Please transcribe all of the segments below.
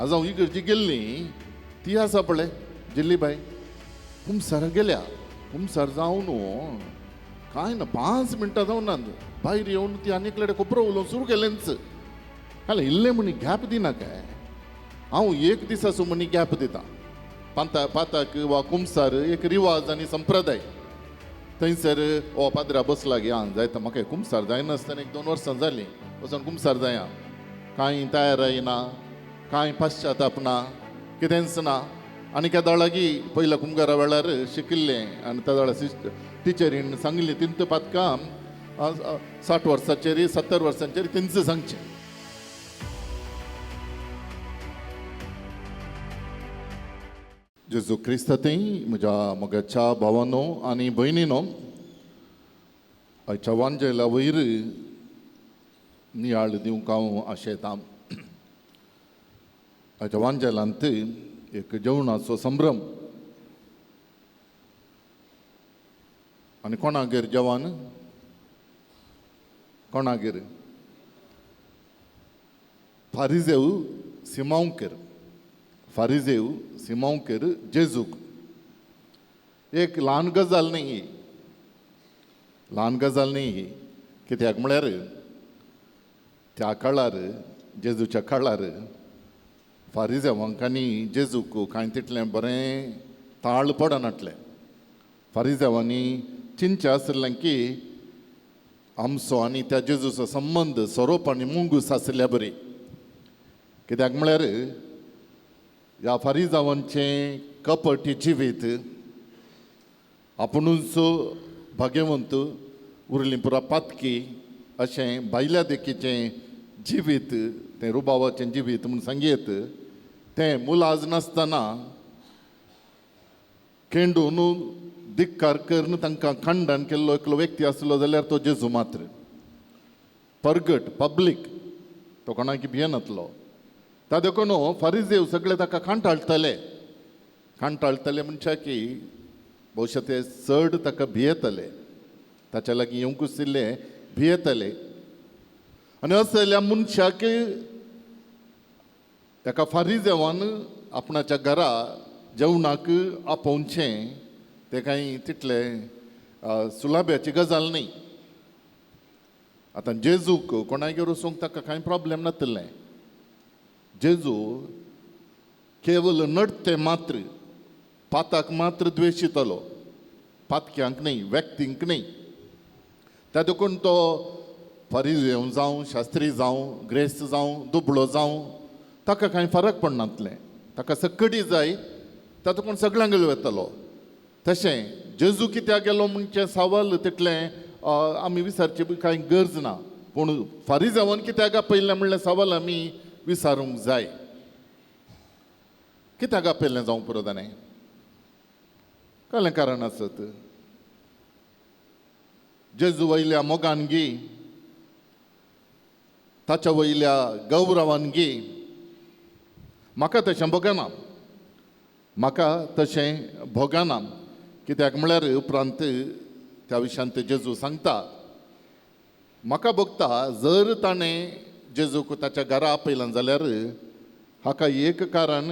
आज हांव इगर्जी गेल्ली ती आसा पळय जिल्ली बाय कुमसार गेल्या. कुमसार जावन कांय ना 5 मिनटां जावन ना भायर येवन ती आनी एकल्याडे कोपरो उलोवन सुरू केलेंच. हाले इल्लें म्हणी गॅप दिना काय, हांव एक दिसाचो म्हणी गॅप दिता. पांता पाताक वा कुमसार एक रिवाज आनी संप्रदाय थंयसर ओ पाद्रा बसला गे आं जायता म्हाका कुमसार जायनासतना 1-2 वर्सां जालीं वचोन कुमसार जाया, कांय तयार ना, कांय पश्चाताप ना, कितेंच ना. आनी केदाळ लागीं पयल्या कुमगारा वेळार शिकिल्लें आनी त्या वेळार टिचरीन सांगिल्लें तिंत पातकां 60 वर्सांचेर 70 वर्सांचेर तेंच सांगचें. जेजू क्रिस्ता थंय म्हज्या मोगाच्या भावानो आनी भयणीनो, आयच्या वांजेला वयर नियाळ दिवंक हांव आशेतां. आयच्या वांजेलांत एक जेवणाचो संभ्रम आनी कोणागेर जेवण, कोणागेर फारिजेव सिमांवकेर, फारिजेव सिमांवकेर जेजूक. एक ल्हान गजाल न्ही ही, ल्हान गजाल न्ही ही. कित्याक म्हळ्यार त्या काळार जेजूच्या काळार फारिजेवांक आनी जेजूक कांय तितलें बरें ताळ पडनासलें. फारिजेवांनी चिंतचें आशिल्लें की आमचो आनी त्या जेजूचो संबंद सोरोप आनी मुंगूस आशिल्ल्या बरी. कित्याक म्हळ्यार ह्या फारिजावांचें कपटी जिवीत, आपुणूच भाग्यवंत उरली पुरा पातकी अशें भायल्या देखीचें जिवीत, तें रुबावाचें जिवीत म्हूण सांगयेत, तें मुलाज नासतना केंडून धिक्कार करून तांकां खंडन केल्लो एकलो व्यक्ती आसलो जाल्यार तो जेजू मात्र. परगट पब्लीक तो कोणाक भियेनातलो. ता देखून फारिजेव सगळे ताका कांटाळटले, कांटाळटले म्हणच्या की भोवशा ते चड ताका भियेतले, ताच्या लागीं येवंकूच इल्ले भियेतले. आनी असल्या मनशाक एका फारिजेवान आपणाच्या घरा जेवणाक आपोवचें तें कांय तितलें सुलाब्याची गजाल न्ही. आतां जेजूक कोणागेर वचूंक ताका कांय प्रॉब्लेम नातिल्लें. जेजू केवल नडते मात्र, पाताक मात्र द्वेशितलो, पातक्यांक न्ही, व्यक्तींक न्ही. त्या देखून तो फारिजेव जावं, शास्त्री जावं, ग्रेस्त जावं, दुबळो जावं, ताका कांय फरक पडनातलें. ताका सकडी जाय, त्या देखून सगळ्यांक वतलो. तशें जेजू कित्याक गेलो म्हणचें सवाल तितलें आमी विचारची कांय गरज ना, पूण फारिजावान कित्याक आपयलें म्हणलें सवाल आमी विचारूंक जाय. कित्याक आपयलें जावंक पुरो ताणें, कसलें कारण आसत? जेजू वयल्या मोगान गी, ताच्या वयल्या गौरवान गी, म्हाका तशें भोगना, म्हाका तशें भोगना. कित्याक म्हळ्यार उपरांत त्या विशयांत जेजू सांगता, म्हाका भोगता जर ताणें जेजूक ताच्या घरा आपयलां जाल्यार हाका एक कारण,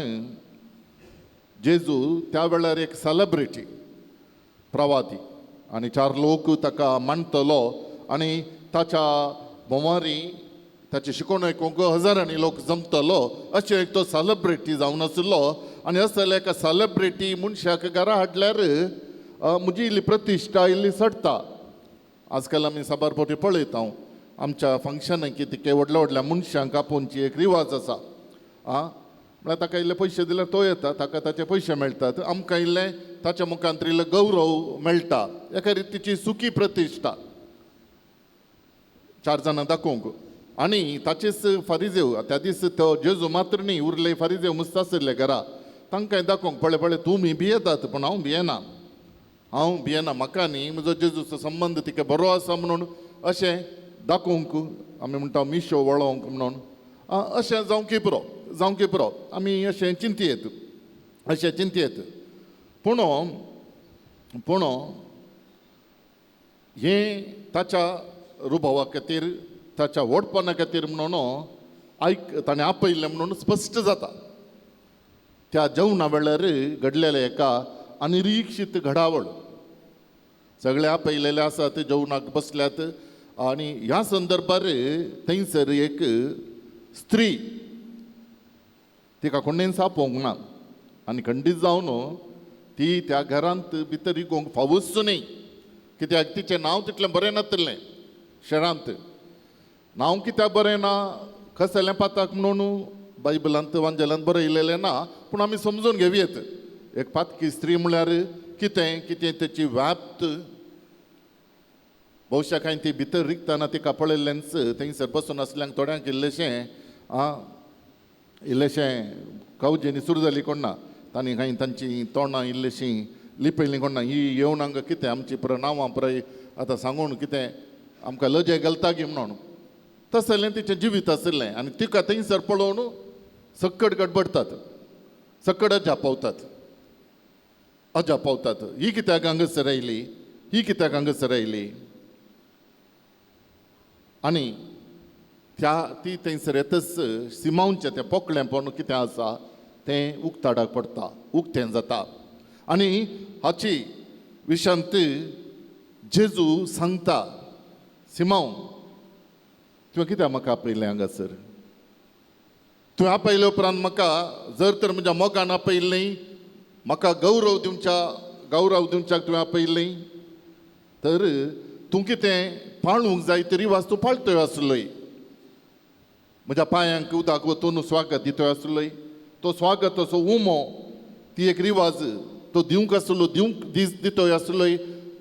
जेजू त्या वेळार एक सेलेब्रिटी प्रवादी आनी 4 लोक ताका मानतलो आनी ताच्या भोंवारी ताची शिकवण आयकूंक हजारांनी लोक जमतलो, अशें एक तो सेलेब्रिटी जावन आशिल्लो. आनी असल्या एका सेलेब्रिटी मनशाक घरा हाडल्यार म्हजी इल्ली प्रतिश्ठा इल्ली चडटा. आजकाल आमी साबार फावटी पळयता आमच्या फंक्शनाक कितें व्हडल्या व्हडल्या मनशांक आपोवची एक रिवाज आसा. आं म्हळ्यार ताका इल्ले पयशे दिल्यार तो येता, ताका ताचे पयशे मेळटात, आमकां इल्लें ताच्या मुखांत इल्लो गौरव मेळटा, एका रितीची सुखी प्रतिश्ठा 4 जाणां दाखोवंक. आनी ताचेच फारिजेव त्या दीस तो जेजू मात्र न्ही, उरले फारिजेव मस्त आशिल्ले घरा, तांकांय दाखोवंक पळय पळय तुमी भियेतात पूण हांव भियेना, हांव भियेना, म्हाका न्ही म्हजो जेजूचो संबंद तिका बरो आसा म्हणून अशें दाखोवंक, आमी म्हणटा मिशो वळोवंक म्हणून अशें जावंक पुरो, जावंक पुरो, आमी अशें चिंतयेत, अशें चिंतयेत. पूण पूण हें ताच्या रुबावा खातीर, ताच्या व्हडपणा खातीर म्हणून आयक ताणें आपयलें म्हणून स्पश्ट जाता. त्या जेवणा वेळार घडलेल्या एका अनिरीक्षीत घडावळ. सगळे आपयलेले आसात, जेवणाक बसल्यात आनी ह्या संदर्भार थंयसर एक स्त्री, तिका कोणेंच आपोवंक ना आनी खंडीत जावन ती त्या घरांत भितर रिगोवंक फावूच न्ही, कित्याक तिचें नांव तितलें बरें नातिल्लें शहरांत. नांव कित्याक बरें ना, कसलें पाताक म्हणून बायबलांत वांजेलांत बरयलेलें ना, पूण आमी समजून घेवयेत. एक पातकी स्त्री म्हळ्यार कितें कितें तेची व्याप्त, बहुशा कांय ती भितर रिगतना तिका पळयल्लेंच थंयसर बसून आसल्यांक थोड्यांक इल्लेशें आं इल्लेशें कवजेनी सुरू जाली कोण ना, तांणी कांय तांची तोंडां इल्लेशीं लिपयलीं कोण ना, ही येवन हांगा कितें आमची पुराय नांवां पुराय आतां सांगून कितें आमकां लजे घालता गी म्हणून तसलें तिचें जिवीत आशिल्लें. आनी तिका थंयसर पळोवन सक्कड गडबडटात, सक्कड अजाप पावतात, अजाप पावतात, ही कित्याक हांगासर आयली, ही कित्याक हांगासर आयली. आनी त्या ती थंयसर येतच सिमांवचें तें पोकळें पळोवन कितें आसा तें उक्ताडाक पडटा, उक्तें जाता. आनी हाची विशांत जेजू सांगता, सिमांव तुवें कित्याक म्हाका आपयलें हांगासर? तुवें आपयले उपरांत म्हाका जर तर म्हज्या मोगान आपयल्लें, म्हाका गौरव दिवच्या, गौरव दिवच्याक तुवें आपयल्लें, तर तूं कितें पाळूंक जाय तरी वास्तू पाळटोय आसलोय, म्हज्या पांयांक उदक वतून स्वागत दितोय आसलोय, तो स्वागत असो उमो ती एक रिवाज तो दिवंक आसलो, दिवंक दीस दितोय आसलोय,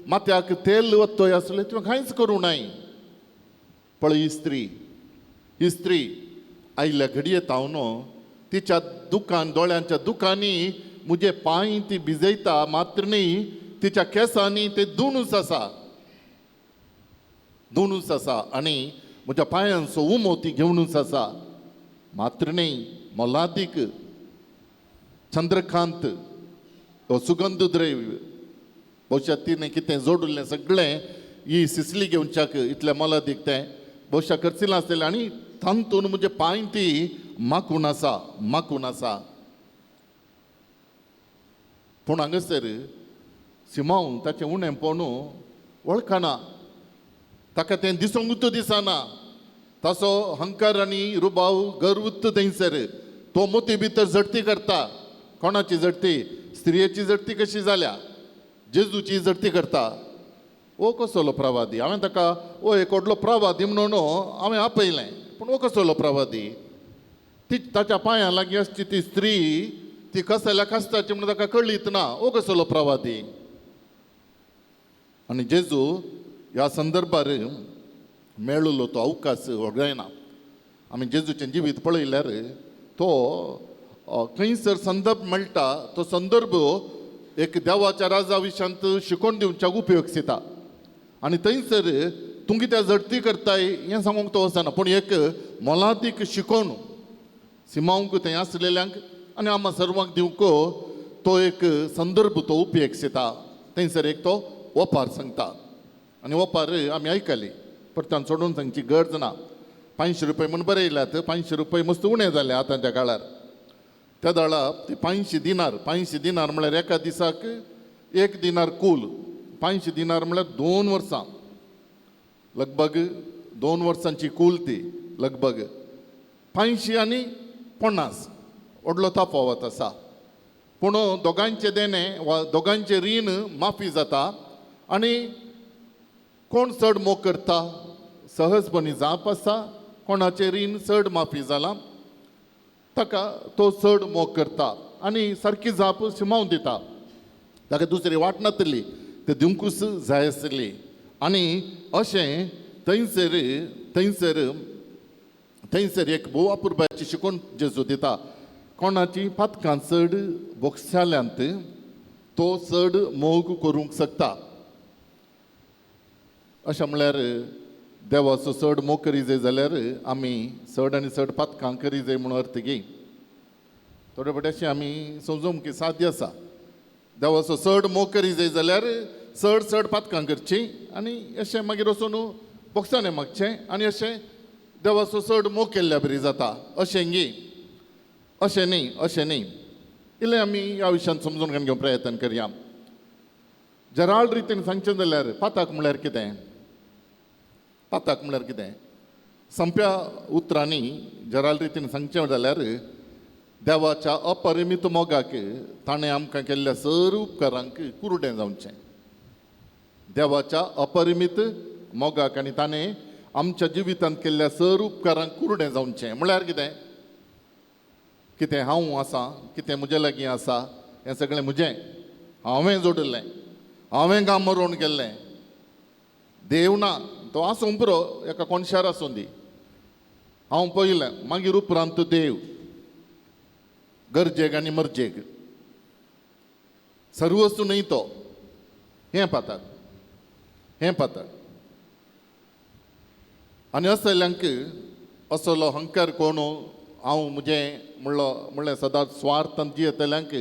माथ्याक तेल वतोय आसलोय, तुवें कांयच करूं नाय. पळय ही स्त्री, ही स्त्री आयिल्ल्या घडये तावन तिच्या दुकान दोळ्यांच्या दुकांनी म्हजे पांय ती भिजयता, मात्र न्ही तिच्या केंसांनी ते दोनूच आसा, दोनूच आसा आनी म्हज्या पांयांचो उमो ती घेवनूच आसा, मात्र न्ही मोलादीक चंद्रकांत हो सुगंध द्रव्य बहुशा तिणें कितें जोडिल्लें सगळें ही सिसली घेवच्याक इतलें मोलादीक तें बहुशा खर्चिलां आसतलें आनी तातूंत म्हजे पांय ती माकून आसा, माकून आसा. पूण हांगासर सिमांव ताचें उणें पळोवन वळखना, ताका तें दिसूंकूच दिसना, ताचो हंकार आनी रुबाव गर्वूच थंयसर तो मोती भितर झडती करता. कोणाची झडती? स्त्रियेची झडती कशी जाल्या, जेजूची झडती करता. ओ कसलो प्रवादी, हांवें ताका ओ एक व्हडलो प्रवादी म्हणून हांवें आपयलें, पूण ओ कसलो प्रवादी? ती ताच्या पांयां लागीं आसची ती स्त्री ती कसल्या कास्ताची म्हणून ताका कळीत ना, ओ कसलो प्रवादी? आनी जेजू ह्या संदर्भार मेळिल्लो तो अवकाश वगडायना. आमी जेजूचें जिवीत पळयल्यार तो खंयसर संदर्भ मेळटा तो संदर्भ एक देवाच्या राजा विशांत शिकोवन दिवच्याक उपयोग दिता आनी थंयसर तूं कित्याक झडती करताय हें सांगूंक तो वचना, पूण एक मोलादीक शिकोवन सिमांवक थंय आसलेल्यांक आनी आमकां सर्वांक दिवंक तो एक संदर्भ तो उपयोग दिता. थंयसर एक तो ओपार सांगता आनी ओपार आमी आयकली, परत्यान सोडून सांगची गरज ना. 500 रुपये म्हूण बरयल्यात, 500 रुपये मस्त उणें जाले आतांच्या काळार. त्या दळा ती 500 दिनार, 500 दिनार म्हळ्यार एका दिसाक 1 दिनार कूल, 500 दिनार म्हळ्यार 2 वर्सां, लगभग 2 वर्सांची कूल ती, लगभग 500 आनी 50 व्हडलो तफावत आसा. पूण दोगांयचें देणें वा दोगांयचें रीण माफी जाता आनी कोण चड मोग करता सहजपणी जाप आसा, कोणाचें रीण चड माफी जालां ताका तो चड मोग करता आनी सारकी जाप शिमावन दिता, ताका दुसरी वाट नातली ते दिवंकूच जाय आसली. आनी अशें थंयसर थंयसर थंयसर एक भोव अपुरबायेची शिकवण जेजू दिता, कोणाची पातकां चड भोगसाल्यांत तो चड मोग करूंक शकता. अशें म्हळ्यार देवाचो चड मोग करी जाय जाल्यार आमी चड आनी चड पातकां करी जाय म्हणून अर्थ घे. थोडे फावटी अशें आमी समजूंक की साध्य आसा, देवाचो चड मोग करी जाय जाल्यार चड चड पातकां करची आनी अशें मागीर वचून बोगसाणें मागचें आनी अशें देवाचो चड मोग केल्ल्या बरी जाता, अशें गी? अशें न्ही, अशें न्ही. इल्लें आमी ह्या विशयान समजून घेवंक प्रयत्न करया. जराळ रितीन सांगचें जाल्यार पाताक म्हळ्यार कितें? पाताक म्हळ्यार कितें? संप्या उतरांनी जराळ रितीन सांगचें जाल्यार देवाच्या अपरिमीत मोगाक ताणें आमकां केल्ल्या सर उपकारांक कुरडें जावचें. देवाच्या अपरिमीत मोगाक आनी ताणें आमच्या जिवितांत केल्ल्या सर उपकारांक कुरडें जावचें म्हळ्यार कितें? कितें हांव आसा, कितें म्हजे लागीं आसा, हें सगळें म्हजें, हांवें जोडिल्लें, हांवें गांव मरोवन केल्लें. देव ना, तो आसूं पुरो, एका कोनशार आसूं दी, हांव पयलें, मागीर उपरांत देव. गरजेक आनी मर्जेक सर्वस्व न्हय तो. हें पाताक, हें पाताक. आनी असल्यांक असलो हंकार कोण हांव म्हजें म्हणलो म्हणलें सदांच स्वार्थान जियेतल्यांक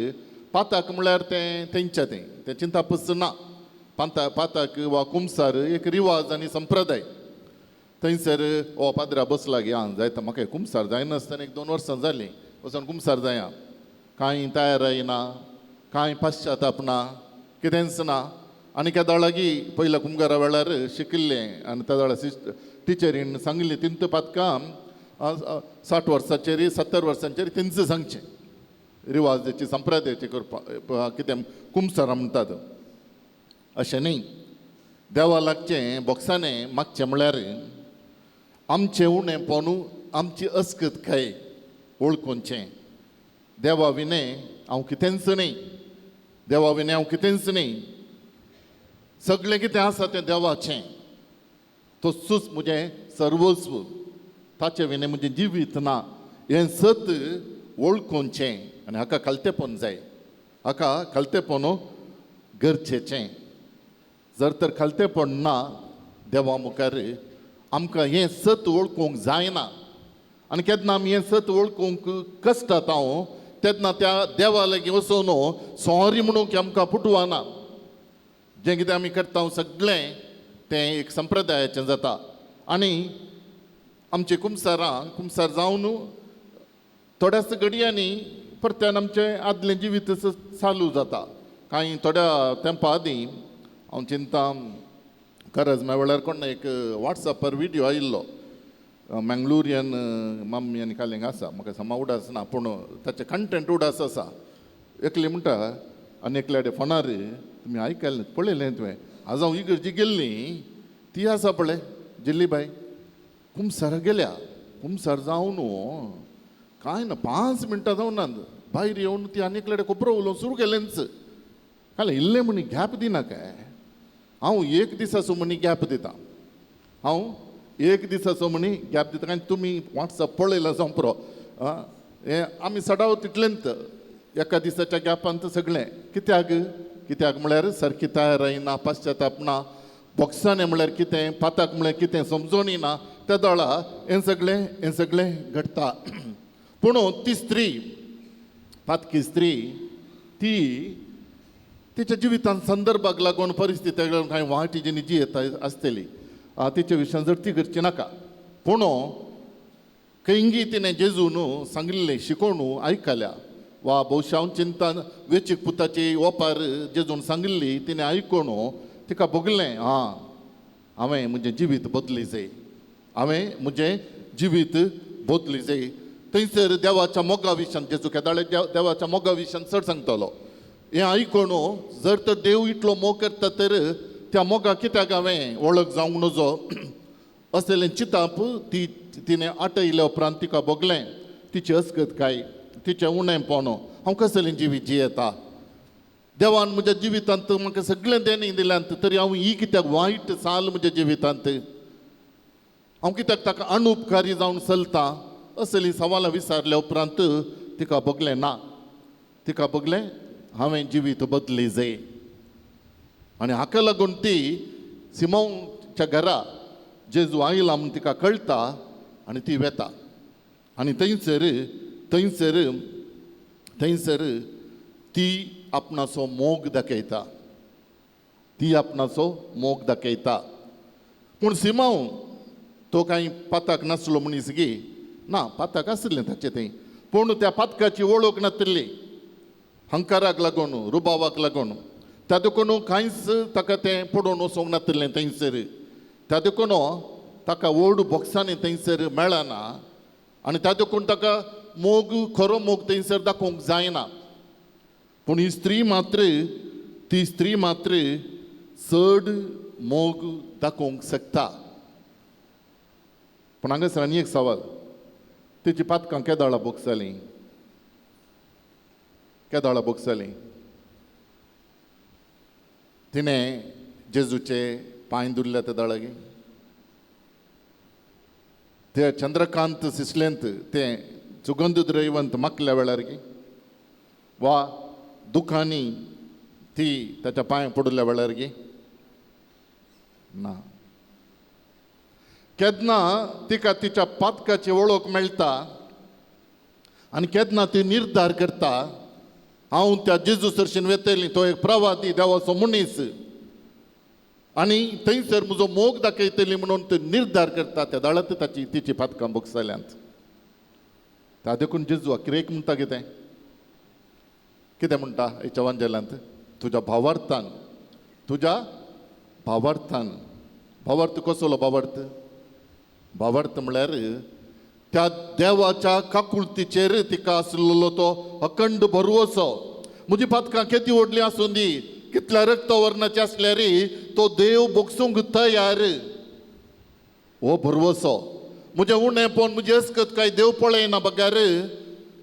पाताक म्हळ्यार तें तेंच्या तें तें चिंतापच ना. पाताक वा कुमसार एक रिवाज आनी संप्रदाय. थंयसर ओ पाद्रा बसला गे, आं जायता म्हाका कुमसार जायनासतना 1-2 वर्सां जालीं वचोन कुमसार जाया, कांय तयार ना, कांय पश्चाताप ना, कितेंच ना. आनी केदाळ लागीं पयल्या कुमगारा वेळार शिकिल्लें आनी त्या वेळार टिचरीन सांगिल्लें तिंत पातकां 60 वर्सांचेर 70 वर्सांचेर तेंच सांगचें रिवाजाची संप्रदायाची करपा कितें कुमसारां म्हणटात. अशें न्ही, देवा लागचें बोक्सांनी मागचें म्हळ्यार आमचें उणेंपण आमची अस्कतकाय वळखुचें. देवा विणें हांव कितेंच न्ही, देवा विणें हांव कितेंच न्ही, सगळें कितें आसा तें देवाचें, तसूच म्हजें सर्वस्व, ताचें विणें म्हजें जिवीत ना, हें सत वळखुचें. आनी हाका खालतेपण जाय, हाका खालतेपण गरजेचें. जर तर खालतेपण ना देवा मुखार आमकां हें सत वळखूंक जायना. आनी केन्ना आमी हें सत वळखूंक कश्टात हांव तेन्ना त्या देवा लागीं वचून सॉरी म्हणूंक आमकां पुटवाना. जें कितें आमी करता सगळें तें एक संप्रदायाचें जाता. आनी आमचे कुमसारां कुमसार जावन थोड्याच घडयांनी परत्यान आमचें आदलें जिवीत चालू जाता. कांय थोड्या तेंपा आदीं हांव चिंता करज वेळार कोण एक वॉट्सॅपार व्हिडियो आयिल्लो, मँगलोरियन मम्मी आनी कालिंग आसा, म्हाका समा उडास ना पूण ताचें कंटेंट उडास आसा. एकली म्हणटा आनी एकल्या फोनार तुमी आयकलें पळयलें तुवें, आज हांव इगर्जी गेल्ली ती आसा पळय जिल्ली बाय कुमसार गेल्या, कुमसार जावन कांय ना 5 मिनटां जावन भायर येवन ती आनी एकल्या कोपरो उलोवंक सुरू केलेंच. काल इल्लें म्हणी गॅप दिनाका, हांव एक दिसाचो म्हणी गॅप दिता, हांव एक दिसाचो म्हणी गॅप दिता. आनी तुमी वॉट्सॅप पळयलां जावं पुरो, हें आमी सदांच तितलेंच एका दिसाच्या गॅपांत सगळें. कित्याक? कित्याक म्हळ्यार सारकी तयार ना, पश्चाताप ना, बोक्सांनी म्हळ्यार कितें, पाताक म्हळ्यार कितें समजूनय ना, त्या दोळा हें सगळें हें सगळें घडटा. पूण ती स्त्री, पातकी स्त्री, ती तिच्या जिवितांत संदर्भाक लागून परिस्थितीक लागून कांय वाट जिणी जी येता आसतली, तिचे विशयान जडती करची नाका. पूण खंयगी तिणें जेजून सांगिल्लें शिकोवन आयकल्या वा भोवशा हांव चिंता वेचीक पुताची ओपार जेजून सांगिल्ली तिणें आयकून तिका भोगलें, आं हांवें म्हजें जिवीत बदली जाय, हांवें म्हजें जिवीत बदली जाय. थंयसर देवाच्या मोगा विशयान जेजू केदाळे देवाच्या मोगा विशयान चड सांगतलो. हें आयकून जर तर देव इतलो मोग करता तर त्या मोगा कित्याक हांवें वळख जावंक नजो असलें चिंतप ती तिणें आटयल्या उपरांत तिका भोगलें. तिची अस्कतकाय, तिचें उणेंपण, हांव कसलें जिवीत जियेता, देवान म्हज्या जिवितांत म्हाका सगळें देणें दिल्यांत तरी हांव ही कित्याक वायट चाल म्हज्या जिवितांत, हांव कित्याक ताका अनुपकारी जावन चलता, असलीं सवालां विचारल्या उपरांत तिका भोगलें ना, तिका भोगलें हांवें जिवीत बदली जाय. आनी हाका लागून ती सिमोच्या घरा जेजू आयला म्हूण तिका कळटा आनी ती वेता. आनी थंयसर थंयसर थंयसर ती आपणाचो मोग दाखयता, ती आपणाचो मोग दाखयता. पूण सिमांव तो कांय पाताक नासलो मनीस गी ना, पाताक आशिल्लें ताचें थंय, पूण त्या पातकाची वळख नातिल्ली. हंकाराक लागून, रुबावाक लागून. त्या देखून कांयच ताका तें पडोवन वचूंक नातिल्लें थंयसर. त्या देखून ताका व्हड बॉक्सांनी थंयसर मेळना आनी त्या देखून ताका मोग, खरो मोग थंयसर दाखोवंक जायना. पूण ही स्त्री मात्र, ती स्त्री मात्र चड मोग दाखोवंक शकता. पूण हांगासर आनी एक सवाल, तेची पातकां केदाळा भोगसलीं? केदाळा भोगसलीं? तिणें जेजूचे पांय धुल्ले ते दाळागी? ते चंद्रकांत सिसलेंत तें सुगंध द्रैवंत माकल्या वेळार गी? वा दुखांनी ती ताच्या पांय पडिल्ल्या वेळार गी? ना. केन्ना तिका तिच्या पातकाची वळख मेळटा आनी केन्ना ती निर्धार करता, हांव त्या जेजू सरशीन वेतली, तो एक प्रवादी, देवाचो मनीस, आनी थंयसर म्हजो मोग दाखयतली म्हणून ती निर्धार करता, त्या दाळांत ताची तिची पातकां भोगसल्यांत. त्या देखून जेजू अखेरेक म्हणटा कितें? कितें म्हणटा हेच्या वांजेलांत? तुज्या भावार्थान, तुज्या भावार्थान. भावार्थ कसलो भावार्थ? भावार्थ म्हळ्यार त्या देवाच्या काकुळतीचेर तिका आसलेलो तो अखंड भरवसो. म्हजी पातकां केदी व्हडलीं आसूं दी, कितल्या रक्तवर्णाचे आसल्यार तो देव भोगसूंक तयार, हो भरवसो. म्हजें उणेपण, म्हजें अस्कत काय देव पळयना बगर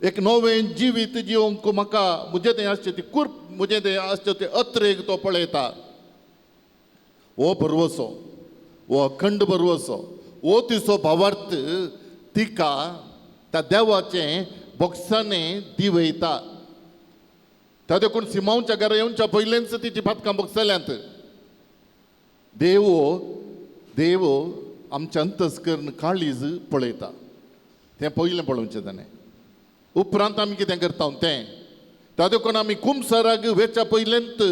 एक नवें जिवीत जिवंक म्हाका म्हजें तें आसचें ती कुर्प, म्हजें तें आसचें तें अत्रेग तो पळयता. हो भरवसो, हो अखंड भरवसो, हो तिचो भावार्थ तिका त्या देवाचें बोक्सांनी दिवयता. त्या देखून सिमांवच्या घरा येवच्या पयलेंच तिची पातकां भोगसल्यांत. देव देव आमच्या अंतस्कर्ण काळीज पळयता, तें पयलें पळोवचें ताणें, उपरांत आमी कितें करता तें. त्या देखून आमी कुमसराक वेच्या पयलेंत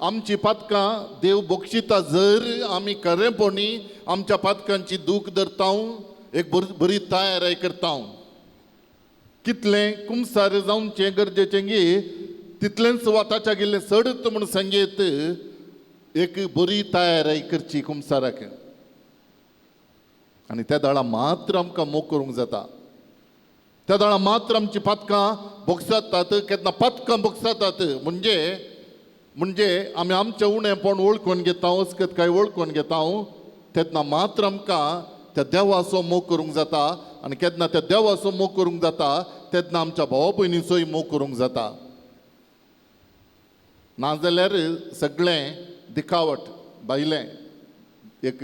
आमची पातकां देव बक्षिता. जर आमी खरेंपणी आमच्या पातकांची दूख धरता, एक बरी तयारी करता, कितलें कुमसार जावचें गरजेचें गी तितलेंच वा ताच्या गेल्लें चडच म्हूण सांगीत एक बरी तयारी करची कुमसाराक. आनी त्या दाळा मात्र आमकां मोग करूंक जाता, त्या दाळा मात्र आमची पातकां भोगसातात. केन्ना पातकां भोगसातात म्हणजे म्हणजे आमी आमचें उणेपण वळखून घेता, अस्कत काय वळखून घेता, तेन्ना मात्र आमकां त्या देवाचो मोग करूंक जाता. आनी केन्ना त्या देवाचो मोग करूंक जाता तेन्ना आमच्या भावा भयणीचोय मोग करूंक जाता. नाजाल्यार सगळें दिखावट, भायलें एक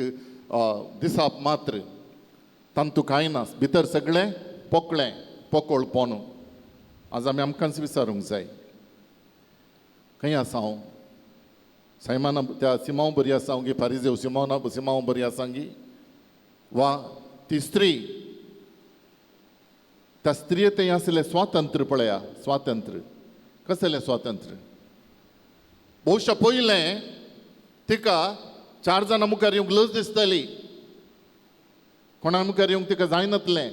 दिसाप मात्र, तांतू कांय ना, भितर सगळें पोकळें, पोकोळपण. आज आमी आमकांच विचारूंक जाय, खंय आसा हांव? सायमाना त्या सिमांव बरी आसा गी, पारिजेव सिमांव सिमांव बरी आसा गी? वा ती स्त्री, त्या स्त्रिये थंय आसलें स्वातंत्र्य पळया. स्वातंत्र्य कसलें स्वातंत्र्य? बहुशा पयलें तिका चार जाणां मुखार येवंक लज दिसताली, कोणा मुखार येवंक तिका जायनातलें.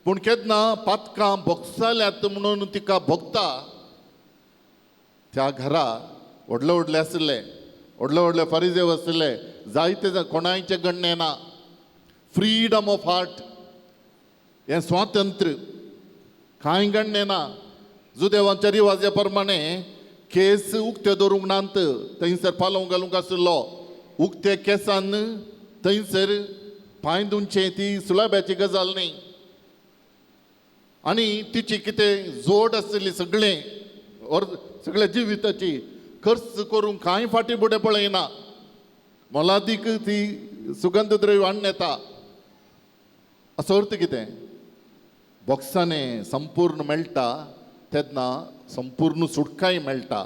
पूण केन्ना पातकां भोगसल्यात म्हणून तिका भोगता, त्या घरा व्हडले व्हडले आशिल्ले, व्हडले व्हडले फारिजेव आशिल्ले, जायते जाण, कोणायचें गणणें ना. फ्रीडम ऑफ हार्ट हें स्वातंत्र्य, कांय गणणें ना. जुदेवांच्या रिवाजा प्रमाणे केस उक्ते दवरूंक नात, थंयसर पालोव घालूंक आशिल्लो. उक्ते केसान थंयसर पांय धुवचे ती सुलाब्याची गजाल न्ही. आनी तिची कितें जोड आशिल्ली सगळें or सगळ्या जिविताची खर्च करूंक कांय फाटीं फुडें पळयना. मोलादीक ती सुगंध द्रव्य हाडून येता. असो अर्थ कितें? बॉक्सांनी संपूर्ण मेळटा तेन्ना संपूर्ण सुटकाय मेळटा.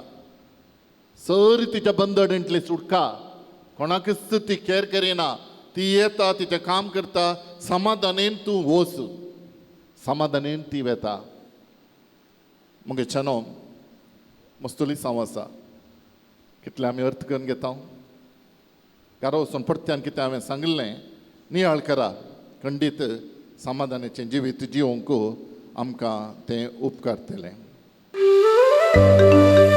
सर तिच्या बंदडींतली सुटका, कोणाकच ती केर करिना, ती येता तिचें काम करता, समाधानेन तूं वच, समाधानेन ती वेता. मगे छानो मस्तुली सांव आसा, कितलें आमी अर्थ करून घेता. घरा वचून परत्यान कितें हांवें सांगिल्लें नियाळ करा, खंडीत समाधानाचें जिवीत जिवंक आमकां तें उपकारतलें. Thank you.